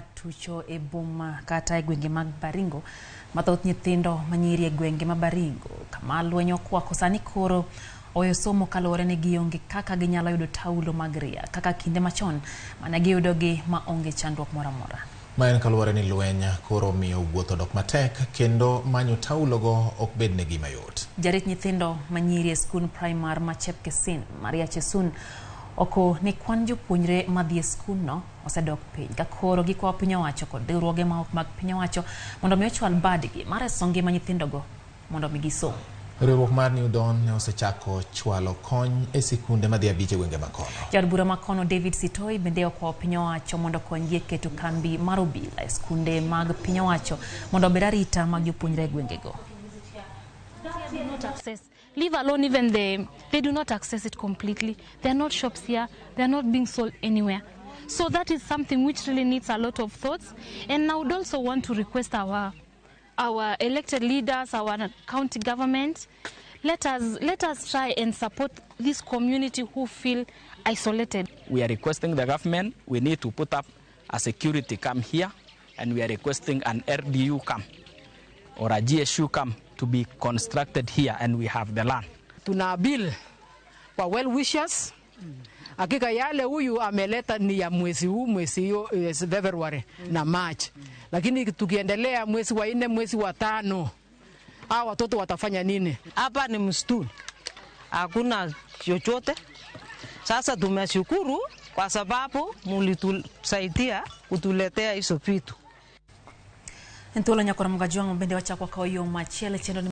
Tucho e boma kata e gwenge mag Baringo ma thoth nyithindo manyiri e gwenge ma Baringo kama lweny okwako sani koro oweyo somo kaluwore ni gionge kaka ginyalo yudo taulo mag ria kaka kinde machon mane giyudogi ma onge chandruok moro amora. Ma en kaluwore ni lweny koro miyo wuoth odok matek kendo manyo taulogo ok bednegi mayot. Jarit nyithindo manyiri e skund primar ma Chepkesin, Maria Chesun, oko ni kwan jopuonjre madhi e skundno osedok piny ka koro gikwayo piny owacho kod riwruoge ma ok mag piny owacho mondo mi ochwal badgi mar reso ngima nyithindogo mondo mi gisom. Riwruok mar New Dawn ne osechako chwalo kony e sikunde madhi abich e gwenge makono. Jaod bura makono David Sitoi bende okwayo piny owacho mondo okonygi e keto kambi mar obila e skunde mag piny owacho mondo obed arita mag jopuonjre e gwengego. Do not access. Leave alone even they do not access it completely. There are not shops here. They are not being sold anywhere. So that is something which really needs a lot of thoughts. And I would also want to request our elected leaders, our county government, let us try and support this community who feel isolated. We are requesting the government, we need to put up a security camp here, and we are requesting an RDU camp or a GSU camp to be constructed here, and we have the land. Tuna appeal kwa well wishers. Hakika yale huyu ameleta ni ya mwezi huu, mwezi hiyo February na March, lakini tukiendelea mwezi wa nne, mwezi wa tano, hawa watoto watafanya nini? Hapa ni msituni, hakuna chochote. Sasa tumeshukuru kwa sababu mulitusaidia kutuletea hizo vitu. En thuolo nyakora Mgajwang' bende wachako wakawo yo machielo e chenro.